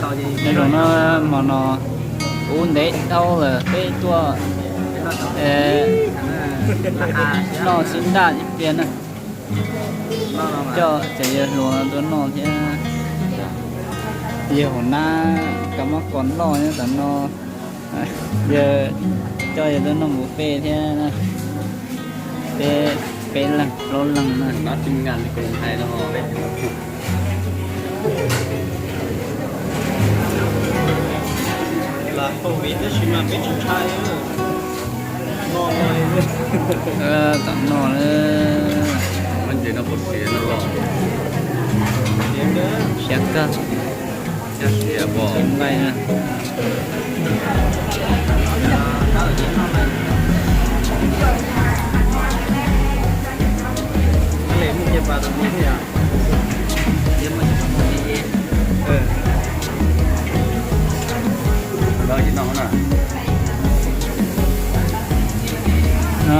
Nyob zoo na, hmo no kuv ntev dhau lawm peb tuaj noj xib ntaj ib pliag na. Coj cov yawg hluas tuaj noj thiab. Yawg hauv nab kab mob kos loj nyob tom no, yawg coj yawg tuaj noj buffet thiab na. Peb peb leeg plaub leeg na. Tam no siav kawg, nqaij na.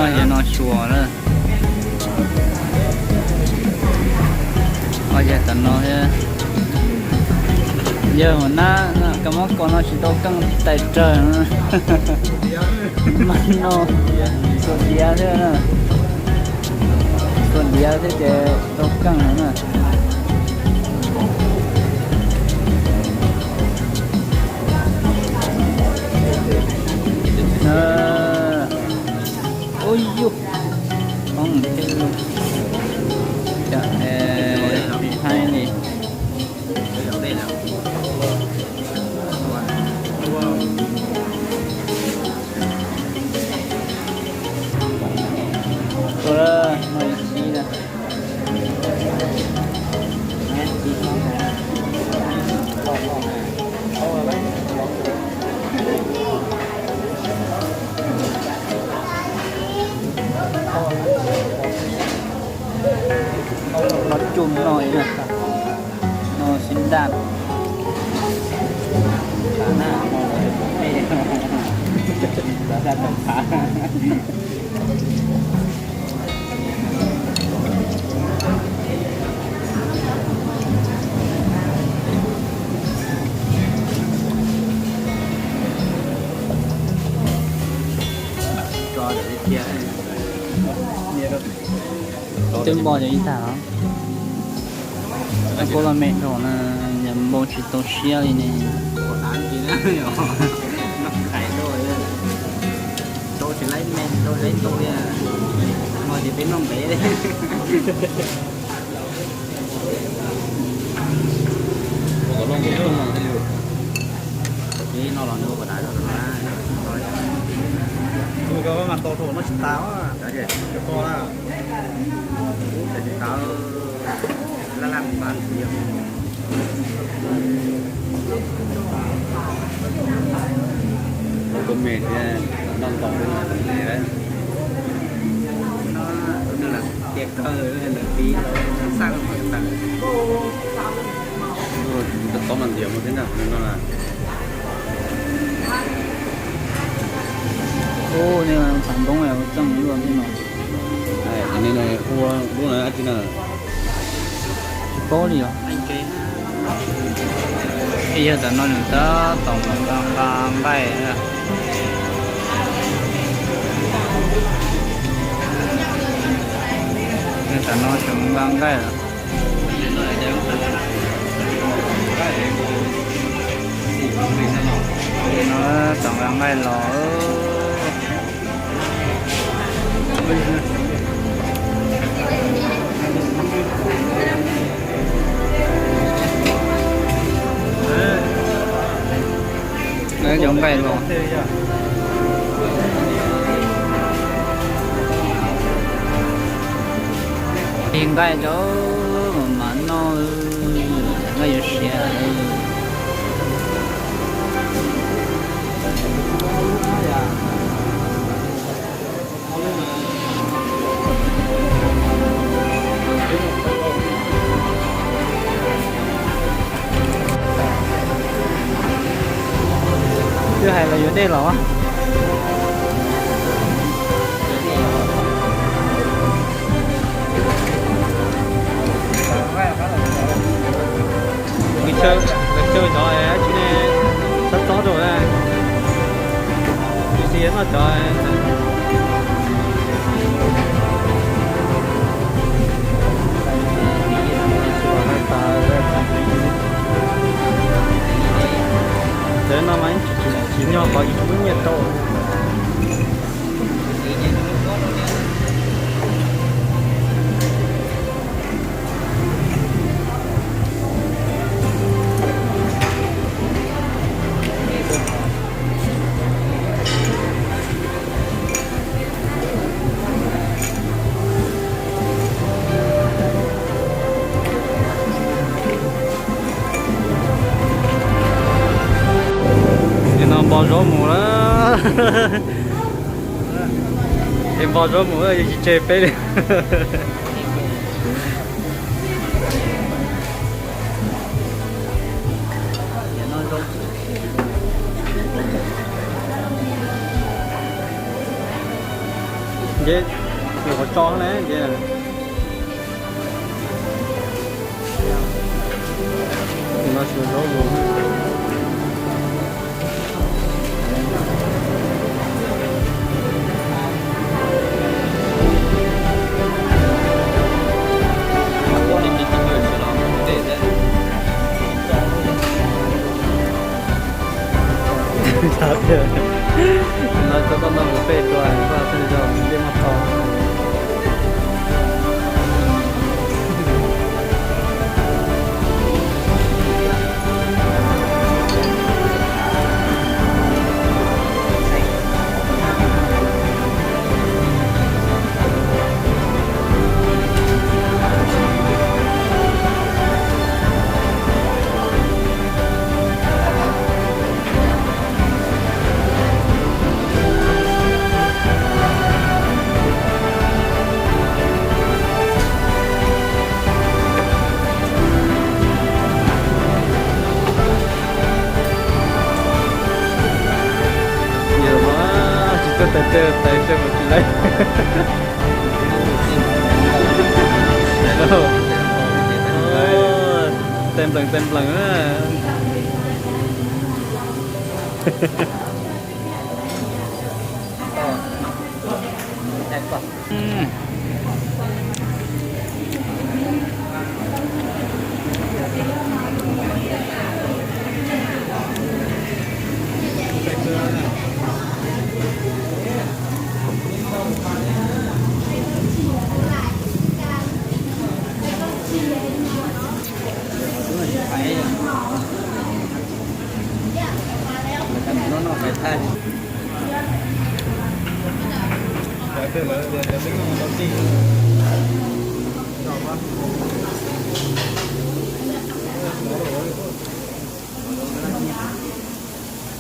Yog no xyuas na. Yog tam no thiab, yawg hauv nab kab mob kos no tsis tau keej tais rawg. Mas no xuas diav thiab, xuas diav thiab ces tau keej na. Ub yus, poob thiab, tsis haib li. Ua no ib na. Noj cub no ib na, noj xib ntaj. Twb npo cov ib tag os. Koj los me dhau na, yog npau tsis tau siab li ne. Ua me thiab, noj nkaus me lawm. Ua tau mas ntiav mus thiab na, no na. Ub, nej xav ntoob ua txeej luaj thiab no. Ua lub na dab tsi na? Tsis paub li os. Yog tam no nws tab tom nqa nqa nqaij. Tam no tseem nqa nqaij lawm. No tam nqa nqaij los. Cov nqaij los. Tig nqaij rau mam noj, nqaij yuav siav. Twb hais los yuav dej los. Chaw cov dab tsi ne? No cov, cov no mas tsis, tsis nyog qhov ib lub nyiaj rau. Nim no npo zaub mus lawm. Es npo zaub mus lawm, tsis tseg peb li. Nce, nyuam qhuav tso ne nce. No xyuas zaub mus. No cov toj ntoo mus pem dua, koj thiaj li yog ntiaj maj to. Tsis txawj tais, tais tais mus tsis laib. Tais nplees, tais nplees.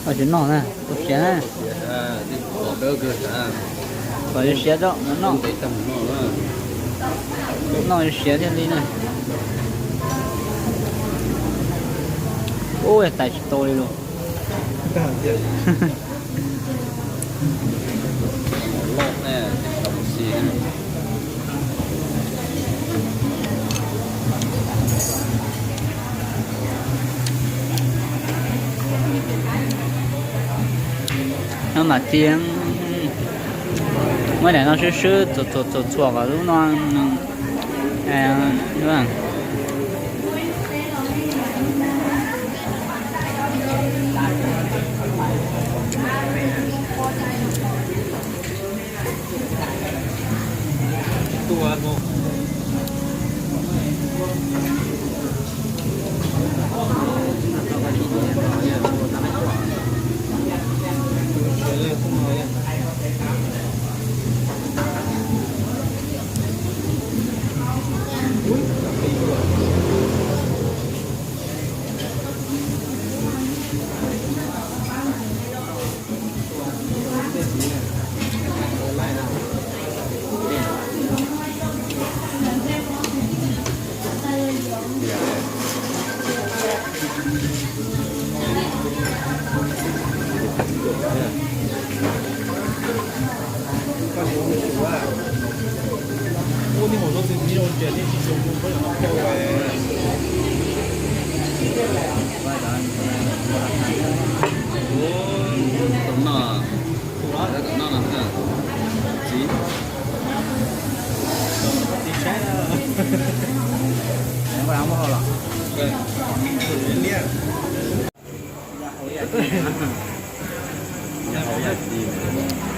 Tsis noj na, tu siav na. Kom siav tso, noj. Noj siav thiaj li na. Ub, tais tsis tau li los. No mas txiv, muab daim no swb swb txhuam txhuam kom lub no.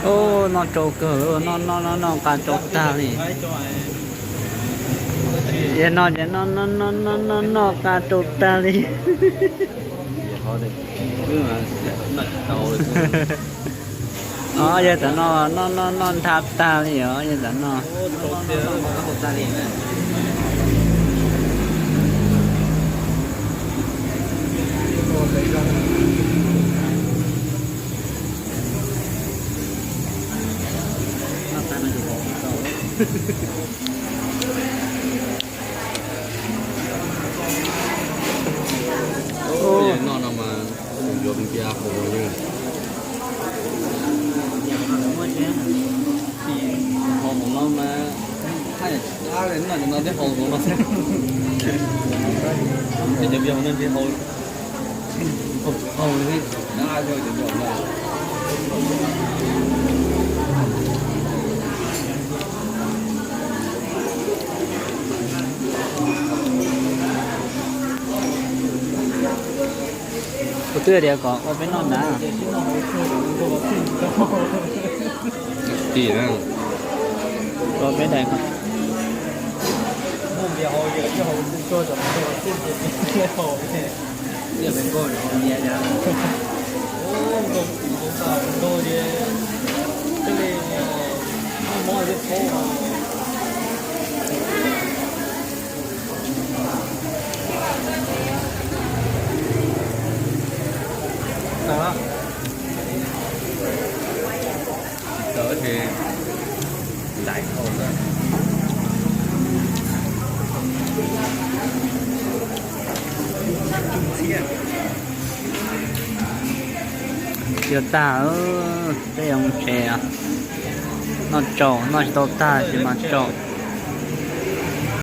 Ub, noj tsau kawg, noj noj noj noj qa tsau tag li. Yog no ces noj noj noj noj noj noj qa tsau tag li. Os, yog tam no noj noj noj nthav tag li os, yog tam no. Ub, no no mas yuav npias hauv li. Hauv no mas, hais, no no twb hauv no mas, ces cov npias hauv no npias hauv, hauv li, cov npias hauv no. Kuv twb tias kom ua peb noj ntag. Tim na. Ua peb daim ko. Tsis txawv ces laiv hauv na. Yuav tag, peb yuav mus tsev. Noj tsau, noj tsis tau tag ces mas tsau.